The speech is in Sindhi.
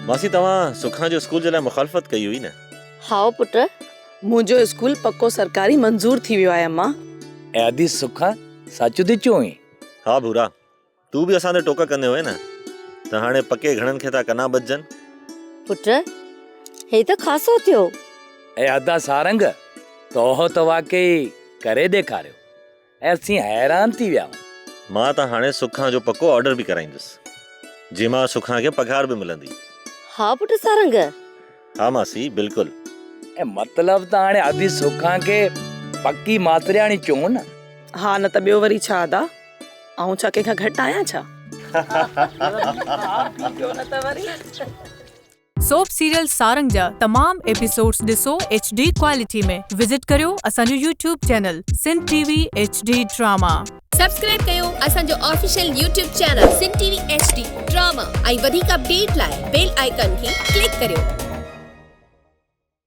ماسي توهان سکان جو اسڪول جي لاء مخالفت ڪئي هئي نه؟ هائو پٽ. منهنجو اسڪول پڪو سرڪاري منظور ٿي ويو آهي امان. اي ادي سکان سچ ٿي چوين؟ ها ڀورا تون به اسان تي ٽوڪ ڪندي هئين نه ته هاڻي پڪي گهڻن کي ٿا ڪنا ٻڌجن. پٽ هي ته خاصو ٿيو. اي ادا سارنگ تو ته واقعي ڪري ڏيکاريو. ۽ اسين حيران ٿي ويا آهيون. مان ته هاڻي سکان جو پڪو آرڊر به ڪرائيندس، جنهن مان سکان کي پگهار به ملندي. ها پٽ سارنگ. ها ماسي، بلڪل. ۽ مطلب ته هاڻي ادي سکان کي پڪي ماسترياڻي چئون نه. ها نه ته ٻيو وري ڇا ادا، آئون ڇا ڪنهن کان گهٽ آهيان ڇا؟ ها ٻيو نه ته وري. سوپ سيريل سارنگ جا تمام ايپيسوڊز ڏسو ايڇ ڊي ڪوالٽي ۾ وزٽ ڪريو اسان جو YouTube channel Sindh T V H D drama. Subscribe ڪيو اسان جو official YouTube channel Sindh T V H D drama ۽ وڌيڪ اپڊيٽ لاء بيل آئيڪان کي ڪلڪ ڪريو.